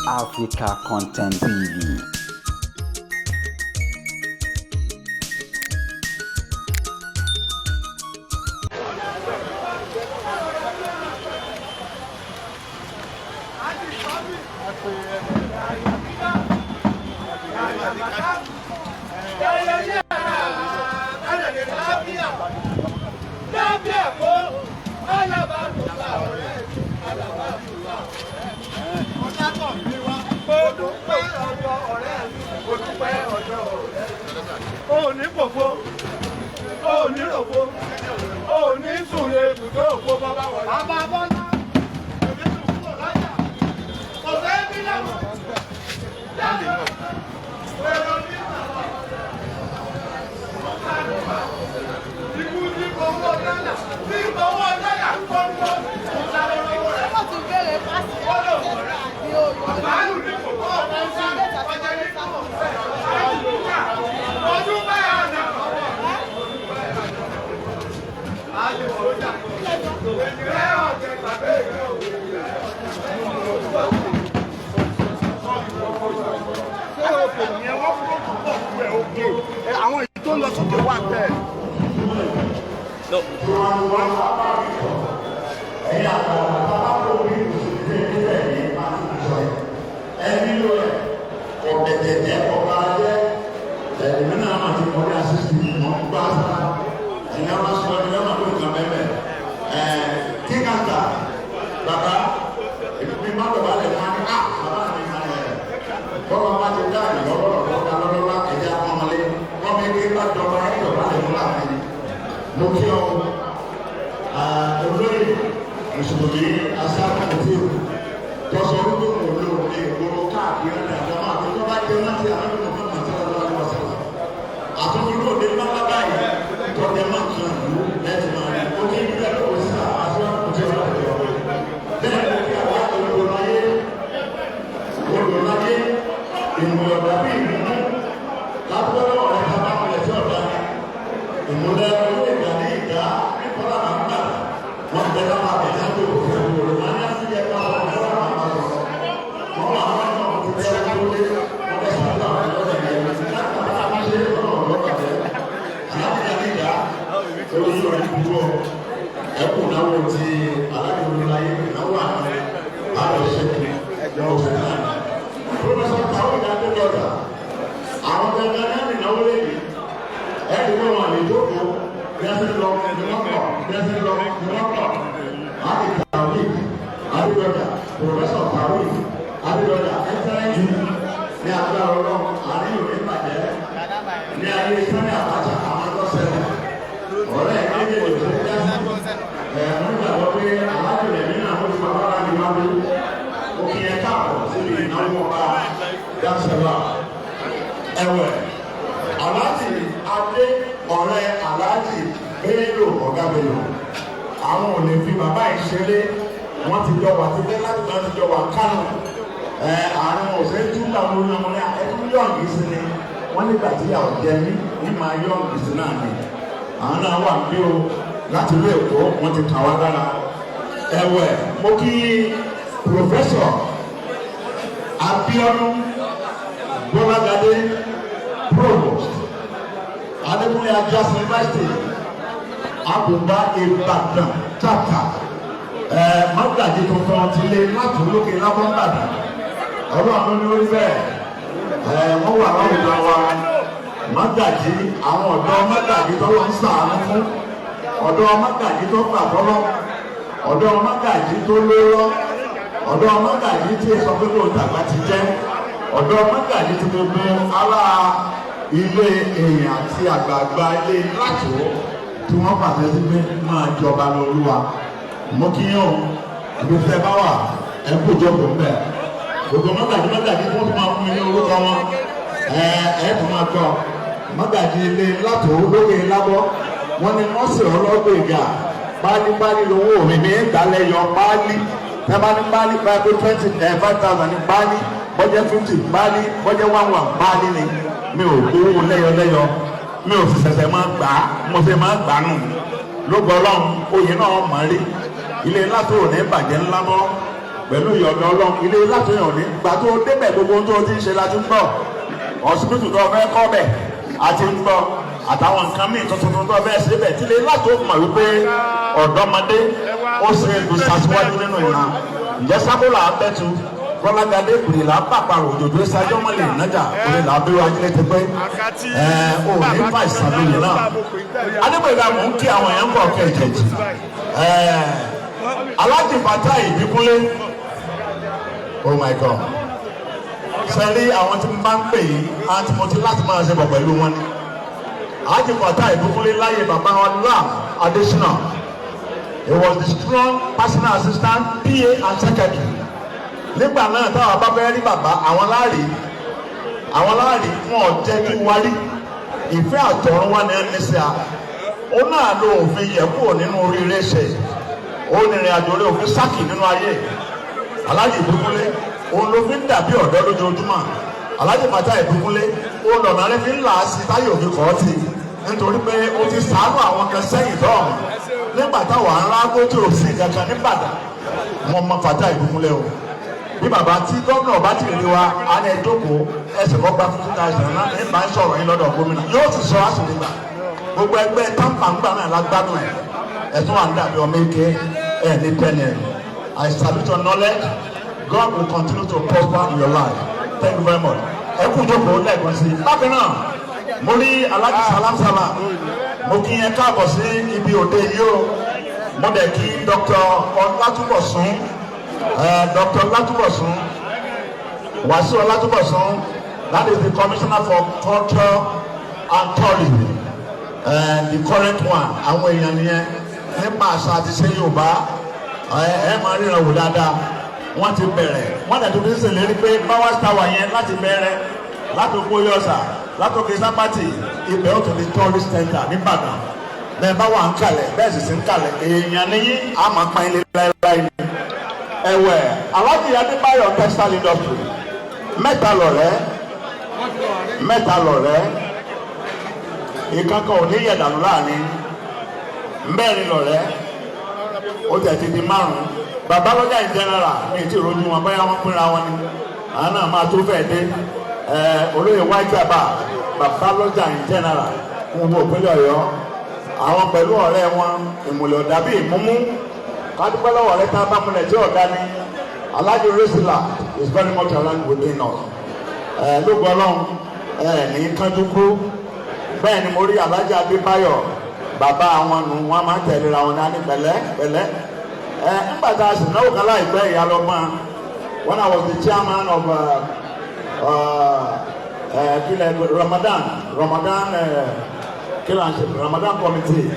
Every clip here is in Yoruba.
Africa Content TV. Òní pòfo, òní ròfo, òní sùnlé ibùdó òfo bàbá wọlé. Bàbá Bọ́lá, òní sùn kúrò lájà, kò fẹ́ bí lẹ́wọ̀n. Jáde, èrò ní bàbá. Ikú ní owó dọ́là, ní owó dọ́là ń kọ́ ní ọdún sáré lọ́wọ́ rẹ̀. Wọ́n ti bẹ̀rẹ̀ pàṣẹ àbí òyò. Màálù ní kò kọ́ ọ̀pọ̀ sí ọjà ní kò ọdún bẹ́ẹ̀ àná. Àwọn èyí tó ń lọ sókè wà bẹ́ẹ̀. Ẹ̀yin àgbàlagbà bá kó bí òṣèlú tẹ̀ ní àtúntò ẹ̀ nílò ẹ̀ ọ̀bẹ̀tẹ̀tẹ̀ ọba jẹ́ ẹ̀mí náà máa ti kọjá sísè mọ̀ ń gbá sára ẹ̀yin àwọn aṣọ ẹ̀mí náà máa tó nǹkan bẹ́ẹ̀ ẹ̀ kíkàtà bàbá èmi má bàbá lẹ̀ máa ní à bàbá mi máa ẹ̀ bọ́lá bá ti dá ìlọ́lọ́lọ́ lọ́lọ́lá ẹ̀jẹ̀ akọ́mọlé wọ́n mi kí bá dọ̀bà ẹ̀ dọ̀bà lẹ̀ fún láàfin mo kí ọ olóyè mùsùlùmí asákòókò tọ́sọ̀ wípé mo lò ní ìgboro káàkiri ní àjọmọ́ àti tó bá jẹ́ láti àwọn ọmọ mọ̀ tí wọ́n lọ́wọ́ sọ̀rọ̀ àtúntò òde ńlá báyìí tọ́jú máa ń kan ìlú lẹ́tì máa rí ó ní ìlú ẹ̀rọ òsì àṣọ àti ọ̀rọ̀ bẹ́ẹ̀ ni kí àwọn olùláyé olùláyé ìmùlẹ̀ ọ̀dà bí ìmúmú lábúlé ọ̀rẹ́ tábà múlẹ̀ sí ọ̀dà ìmùlẹ̀ olóyè gàdí ìdá nípọ́lá máa ń gbà wọ́n bẹ láwọn àbẹ̀jáde òfin olùmọ̀ ní àṣìyẹ ká wọ́n bẹ láwọn àbá sọ̀rọ̀ wọ́n wà wọ́n náà ti bẹ́ẹ̀ tó lé wọ́n bẹ sàdúrà wọn lọ́dẹ̀ yẹn láti bá a ṣe ọ̀rọ̀ ọ̀rọ̀ bàjẹ́ aláàbí gàdí ìdá olóyè orí dúró ẹkùn náwó ti aláàbí láyé náwó àná àlọ́ ṣẹ́kù lọ́wọ́ náà pọfẹsọ tàwọn ìdádúgbọ̀dà àwọn dandan náà nìnáwó lẹ́yìn ẹni pé wọn lè jókòó bí wọ́n ti lọ ní wọ́n pọ̀ bí wọ́n ti lọ ní wọ́n pọ̀ àti tàwí adúgbọ̀dà pọfẹsọ tàwí adúgbọ̀dà ẹ̀ńtẹ́rẹ́jì ní agbára ọlọ́run àárín òní bàjẹ́ ní ayé sani Abacha àwọn ẹgbẹ́ sẹ́lẹ̀ ọ̀rẹ́ ẹ̀ méjèèjì tó dá sí ẹ̀ wọ́n gbàgbọ́ pé alájọ rẹ̀ nínú àwọn olùkọ́ ni wọ́n bí òkè ẹ̀ káàbọ̀ síbi ìnáwó ọba dáṣẹ́lá ẹ̀wẹ̀ aláàjì adé ọ̀rẹ́ aláàjì Bello ọ̀gá Bello àwọn ò lè fi bàbá yìí ṣeré wọ́n ti jọ wà títẹ́ láti wọ́n ti jọ wà Kánò ẹ̀ àárín ọ̀sẹ̀ túbà lórí ọmọ ní ẹtú yọ̀ǹgì sí ni wọ́n nígbà tí yà ọ̀jẹ̀ ní ní máa yọ̀ǹgì sí náà ni àwọn náà wà bí o láti ìlú Èkó wọ́n ti kà wá lára ẹ̀wẹ̀ mo kí Pòfẹ́sọ̀ Abíọ́dún Gbọ́lágadé, Provost, Adékúnlé Ajásìn University, Àbùbá Ìbàdàn chapter, ẹ mọ́gàjì tuntun ti lé láti olókè lábọ́nbàdàn ọlọ́run ló ní orí bẹ́ẹ̀ ẹ wọ́n wà láwùjọ wa mọ́gàjì àwọn ọ̀dọ́ mọ́gàjì tó wọ́n ń sàánú fún ọ̀dọ́ mọ́gàjì tó gbà fọlọ́ ọ̀dọ́ mọ́gàjì tó lóró ọ̀dọ́ mọ́gàjì tí sọ pé kò dàgbà ti jẹ́ ọ̀dọ́ mọ́gàjì tí gbogbo ará ilé èèyàn àti àgbààgbà ilé látò tí wọ́n pàṣẹ sí pé máa jọba lọ́lúwa mo kí yín o ibi tẹ́ bá wà ẹ kú jókòó mbẹ gbogbo mọ́gàjì mọ́gàjì tí wọ́n tún máa fún mi ní orúkọ wọn ẹ ẹ tún máa gbọ́ mọ́gàjì ilé látò lókè lábọ́ wọ́n ní wọ́n sì ọlọ́gbọ̀ ìgà páálípáálí lówó mi ní ìgbàlẹ̀ yọ páálí tẹ́bá ní páálí báyìí pé 25,000 ní páálí bọ́jẹ́ 50 páálí bọ́jẹ́ one one páálí ni mi ò gbowó lẹ́yọlẹ́yọ mi ò sì ṣẹ̀ṣẹ̀ máa gbà á mo ṣe máa gbà á nù lógo ọlọ́run oyè náà mọ̀ rí ilé ńlá tó ní bàjẹ́ ńlá mọ́. Pẹ̀lú ìyọ̀dọ̀ Ọlọ́run, ilé láti yàn ní gbà tó débẹ̀, gbogbo ohun tó ti ń ṣe la ti ń gbọ́. Ọsibítù tó fẹ́ kọ́ bẹ̀ àti ń gbọ́, àtàwọn nǹkan míì tuntun tó fẹ́ ṣe bẹ̀ tí ilé láti ó mọ̀ wípé ọ̀dọ́mọdé ó ṣe ìlú sàṣíwájú nínú ìran. Ǹjẹ́ sábòlà abẹ́tu Bọ́lágadé kùrìlà pàpàrọ̀ òjòjò ṣáájọ́mọ́lẹ̀ nájà kùrìlà abẹ́wò ajílẹ̀ ti pẹ́ ẹ̀ ò ní fà ìsàlóyè náà. Adébẹ̀rẹ̀ mò ń kí àwọn èèyàn bọ̀ kẹ̀kẹ́ ẹ̀. Alhaji Fatai Ìbíkúnlé, oh my God, sẹ́rí àwọn tí mo bá ń pè yìí àti mo ti láti máa ṣe bọ̀ pẹ̀lú wọn ni. Alhaji Fatai Ìbíkúnlé, láyé bàbá wa Lam Adésínà, he was the strong personal assistant, PA and secretary nígbà náà. Táwọn bá fẹ́ rí bàbá, àwọn láàrí, àwọn láàrí wọn ò jẹ́ kí wá rí ìfẹ́ àtọ̀run wá ní ẹni sí a. Ó náà lo òfin yẹ kúrò nínú oríire ṣe, ó ní ìrìn àjò rẹ̀ òfin sákì nínú ayé. Alhaji Ìbíkúnlé, òun ló fi ń dàbí ọ̀dọ́ lójoojúmọ́. Alhaji Fatai Ìbíkúnlé, òun lọ̀nà rẹ̀ fi ń là á sí táyé òfin kọ́ ti, nítorí pé ó ti sàánú àwọn kan sẹ́yìn tọ́ọ̀mù nígbà táwọn ará tí ò sí kankan nígbàdàn. Wọn mọ Fatai Ìbíkúnlé o. Bí bàbá tí gómìnà bá ti rí wa, á ní ẹjọ́kòó ẹsẹ̀ kọ́ gba 50,000 náà ní bá ń sọ̀rọ̀ yín lọ́dọ̀ gómìnà, yóò sì sọ àṣìlè gbà. Gbogbo ẹgbẹ́ táǹpà ńgbà náà lágbádùn ẹ̀. Ẹ̀tún wà ń dàbí ọmọ eke ẹ̀ ní tẹ́lẹ̀. I salute your knowledge. God will continue to prosper in your life. Thank you very much. Ẹ kú jókòó lẹ́ẹ̀kan sí i. Bákan náà, mo rí Alhaji Salam Salam, mo kí yẹn káàbọ̀ sí ibi òde yìí o. Mo dẹ̀ kí Dr. Ọlátúbọ̀sún, Dr. Ọlátúbọ̀sún, Wàsíù Ọlátúbọ̀sún, that is the Commissioner for Culture and Tourism, the current one. Àwọn èèyàn nìyẹn nípa àṣà àti ṣe Yorùbá. Ẹ máa ríran wò dáadáa. Wọ́n ti bẹ̀rẹ̀, wọ́n dẹ̀ tó ti ń ṣèlérí pé Power Tower yẹn láti bẹ̀rẹ̀ láti òpó yọ̀ọ̀sà látòkè sápátì ibẹ̀, ó tún di tourist center nìbàdàn. Bẹ́ẹ̀ bá wà ń kalẹ̀, bẹ́ẹ̀ sì sí ń kalẹ̀. Èèyàn níyí àmọ́ pa ilé láéláé ni. Ẹ̀wẹ̀, Alhaji Adébáyọ̀, textile industry, mẹ́ta lọ̀rẹ́, mẹ́ta lọ̀rẹ́, ìkankan ò ní yẹ̀dànù láàrin mẹ́rin lọ̀rẹ́, ó tẹ̀ ti di márùn-ún. Bàbá lọ́jà in general ní ìtì ìrojú wọn, bóyá wọ́n pínra wọn ni, àwọn náà máa tó fẹ́ dé. Olóyè White Aba, bàbá lọ́jà in general fún gbogbo ìpínlẹ̀ Ọ̀yọ́, àwọn pẹ̀lú ọ̀rẹ́ wọn ìmùlẹ̀ ọ̀dàbí ìmúmú kádúpẹ́ lọ́wọ́ ọ̀rẹ́ tá a bá múlẹ̀ tí ọ̀gá ni. Alhaji Resila is very much around within us. Lógo Ọlọ́run, ní kánjú kú. Bẹ́ẹ̀ ni mo rí Alhaji Adébáyọ̀, bàbá àwọn nù, wọn máa ń tẹ̀léra wọn ní pẹ̀lẹ́ pẹ̀lẹ́. Nígbà tá a sì náwó kan láìpẹ́ ìyálọ́gbọ́n, when I was the chairman of kílẹ̀ Ramadan kílẹ̀ Ramadan committee,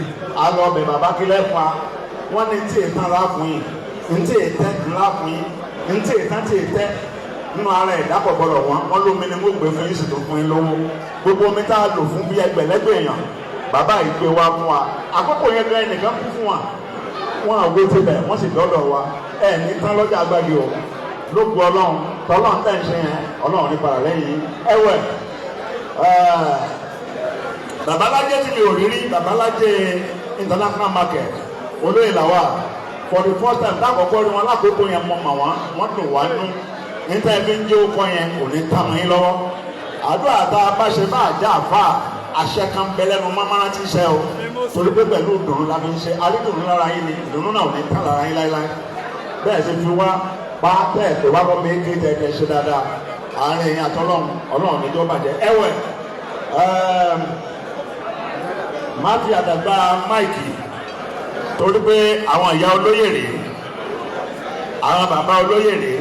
alọ́ bẹ̀ bàbá kílẹ̀ fún wa. Wọ́n ní tí ètàn la fún yín, ntí ètẹ́ ńlá fún yín, ntí ètàn tí ètẹ́ nínú ara ẹ̀ dápọ̀ gbọ́dọ̀ wọn. Wọ́n lómi ni mo gbé fún yín, sì tó fún yín lówó. Gbogbo omi tá a lò fún bí ẹgbẹ̀lẹ́gbẹ̀ èèyàn, bàbá yìí gbé wa fún wa. Àkókò yẹn gan, ẹnìkan kú fún wa, wọn àgbo tibẹ̀, wọ́n sì dọ́dọ̀ wa. Ẹ ní tán lọ́jà agbági o, lóògùn Ọlọ́run tọ́lọ́run tẹ̀ ń ṣe yẹn, Ọlọ́run ní padà lẹ́yìn. Ẹ̀wẹ̀, babalájẹ tí mi ò rí rí, babalájẹ international market, olóyè làwà, for the first time lákòókò rí wọn lákòókò yẹn, mọ mà wọn, wọn dùn wá nú níta. Ẹbí ń jẹ́ ókọ yẹn kò ní tàmú yín lọ́wọ́. Àdúrà tá a bá ṣe bá àjà àfà, àṣẹ kan bẹ lẹ́nu mọ́mọ́rá tí ń ṣe o, torí pé pẹ̀lú ìdùnnú la fi ń ṣe alídùnnú lára yín ni. Ìdùnnú náà ò ní tán lára yín láéláé. Bẹ́ẹ̀ ṣe fi wá pa bẹ́ẹ̀ pé wá lọ́mọ eke tẹ̀ ẹ̀ ṣe dáadáa àárín ẹ̀yìn àtọ́lọ́run, Ọlọ́run níjọ́ bàjẹ́. Ẹ̀wẹ̀, má fi àdàgbà máìkì, torí pé àwọn ìyá olóyè rèé, àwọn bàbá olóyè rèé.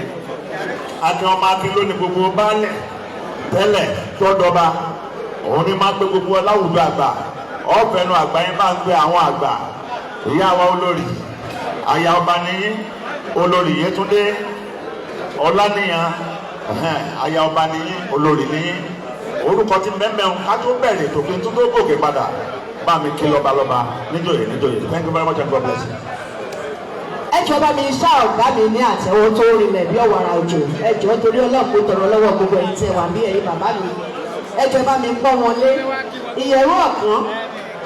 Akin ọmọ akin lónìí, gbogbo baálẹ̀ tẹ́lẹ̀ tọ́dọ̀ba, òun ni máa gbé gbogbo láwùjọ àgbà ọ̀fẹ́nu àgbà yín bá ń gbé àwọn àgbà. Ìyá wa olórí, aya ọba nìyí, Olórí Yétúndé Ọláníyàn, aya ọba nìyí, olórí nìyí. Orúkọ tí mẹ́mẹ́ ń ká tó bẹ̀rẹ̀ tó kí n tún tó gòkè padà bá mi kí lọ́balọ́ba, níjòyè níjòyè. Thank you very much and God bless you. Ẹ jọ̀ọ́, bá mi ṣá ọ̀gá mi ní àtẹ́wọ́ tó rinlẹ̀ bí ọ̀wàrà òjò. Ẹ jọ̀ọ́, torí ọlọ́pàá, tọrọ lọ́wọ́ gbogbo ẹ̀yin tí ẹ wà bí ẹ̀yin bàbá mi, ẹ jọ̀ọ́, bá mi pọ́n wọn lé. Ìyẹ̀rú ọ̀kan,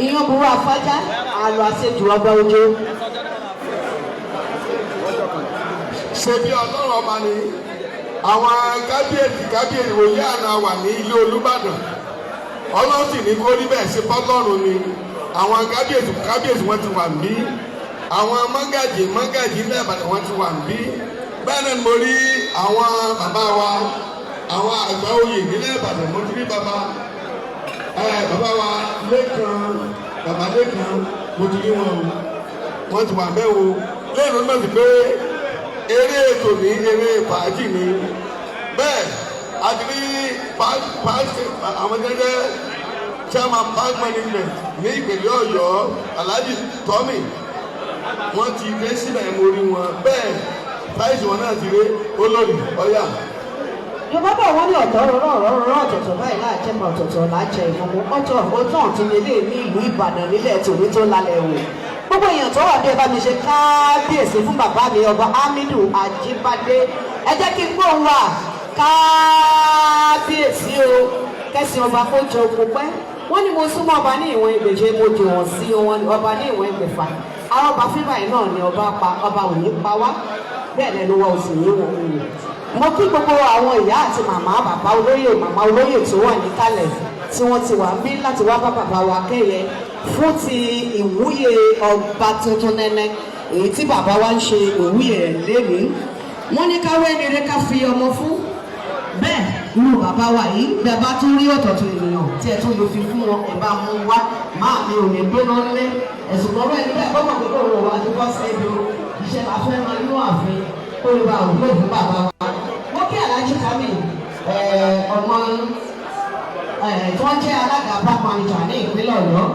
ìyàn burú, afájá àlọ́ àṣejù ọba ojú. Ṣe bí Ọlọ́run ọba ni. Àwọn kábíyèsí kábíyèsí wòye àná wà ní ilé Olúbàdàn, Ọlọ́run sì ní kó rí bẹ́ẹ̀. Ṣe bọ́lọ́run ni. Àwọn kábíyèsí kábíyèsí wọn ti wà ní, àwọn mọ́gàjì mọ́gàjì ilẹ̀ Ìbàdàn wọn ti wà ní. Bẹ́ẹ̀ náà ni mo rí àwọn bàbá wa, àwọn àgbà oyè nílẹ̀ Ìbàdàn. Mo ti rí bàbá ẹ bàbá wa Lẹ́kan, bàbá Lẹ́kan, mo ti rí wọn o, wọ́n ti wà bẹ́ẹ̀ o. Lẹ́yìn ló mọ̀ sí pé eré ètò ní eré fàájì ni. Bẹ́ẹ̀ àti ní àwọn jẹ́jẹ́ chairman park management ní ìpínlẹ̀ Ọ̀yọ́, Alhaji Tọ́mì, wọ́n ti dé síbẹ̀, mo rí wọn. Bẹ́ẹ̀ táìsì wọn náà ti rí olórí ọ̀yà. Yorùbá bọ̀, wọ́n ní ọ̀tọ̀ rọ̀rọ̀ rọ̀rọ̀ ọ̀tọ̀ọ̀tọ̀ báyìí láàjẹ́ mọ̀, ọ̀tọ̀ọ̀tọ̀ lájẹ ìmọ̀mọ́ ọ̀tọ̀ ọ̀tọ̀ ọ̀tún nílé ní ìlú Ìbàdàn nílẹ̀ tòní tó lálẹ́ wò. Gbogbo èèyàn tó wà bí, ẹ bá mi ṣe kábíyèsí fún bàbá mi, Ọba Hamidu Ajíbádé. Ẹ jẹ́ kí n gbóhùn wà kábíyèsí o. Kẹsìn ọba kó jẹ oko pẹ́. Wọ́n ní mo súnmọ́ ọba ní ìwọ̀n 1,200, mo jù wọ́n sí wọn ọba ní ìwọ̀n 1,600. Àwọn ọba fífà yìí náà ni ọba pa, ọba ò ní pa wá, bẹ́ẹ̀ lẹ́nu wa ò sì ní wọ́n wò. Mo kí gbogbo àwọn ìyá àti màmá, bàbá olóyè, màmá olóyè tó wà níkàlẹ̀, tí wọ́n ti wà ń bí láti wá bá bàbá wa kẹ́yẹ fún ti ìwúyè ọba tuntun nẹ́nẹ́, èyí tí bàbá wa ń ṣe ìwúyè rẹ̀ lénìí. Wọ́n ní ká wẹ́ni rẹ ká fi ọmọ fún. Bẹ́ẹ̀ irú bàbá wa yìí, bẹ́ẹ̀ bá tún rí ọ̀tọ̀ọ̀tọ̀ ènìyàn tí ẹ tún lè fi fún wọn, ẹ bá mú wá. Máa mi ò ní gbóná lé ẹ̀sùn lọ́rọ̀ ẹni bẹ́ẹ̀ gbọ́dọ̀ pé kò wọ́n wá tó bọ́ sí ibi iṣẹ́ la fẹ́ máa nínú ààfin kó lè bá òwúlò fún bàbá wa. Mo kí Alhaji Kami ọmọ tí wọ́n jẹ́ alága park manager ní ìpínlẹ̀ Ọ̀yọ́,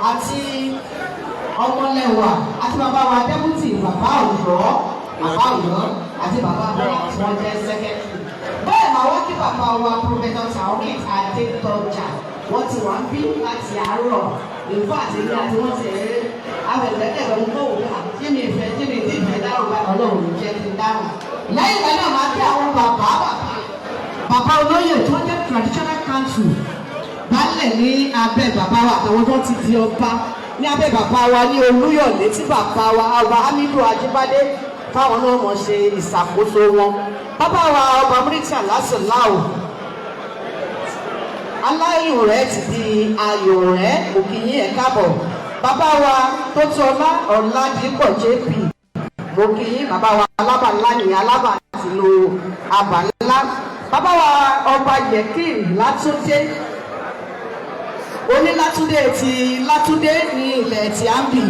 àti ọmọlẹ́wà, àti bàbá wa deputy, bàbá Ọ̀yọ́, bàbá Ọ̀yọ́, àti bàbá Bọ́lá tí wọ́n jẹ́ secretary. Bẹ́ẹ̀ máa wá kí bàbá wa, Professor Taoreed Adétọ́jà. Wọ́n ti wà ń bí láti àárọ̀. Ìfọ́ àti ilé àti wọ́n ti rí abẹ̀lẹ́kẹ̀ lọ́mú kó wò ó tí mi ìfẹ́ tí mi ti ìfẹ́ dárò bá Ọlọ́run jẹ́ ti dárò. Lẹ́yìn ìgbà náà, máa kí àwọn bàbá bàbá bàbá olóyè tó jẹ́ traditional council, baálẹ̀ ní abẹ́ bàbá wa, àtàwọn tó ti di ọba ní abẹ́ bàbá wa ní Olúyọ̀lé, tí bàbá wa Ọba Hamidu Ajíbádé táwọn náà mọ̀ ṣe ìṣàkóso wọn. Bàbá wa Ọba Muritàlá Sàláù, aláyò rẹ̀ ti di ayò rẹ̀, òkìyín ẹ̀ káàbọ̀. Bàbá wa tó tó ọlá Ọ̀làdìpọ̀ JP, mo kí yín. Bàbá wa alábà ńlá ní alábà tìlú àbà ńlá. Bàbá wa Ọba Yẹkìn Látúndé, onílátúndé ti Látúndé ní ilẹ̀ tí a ń bì.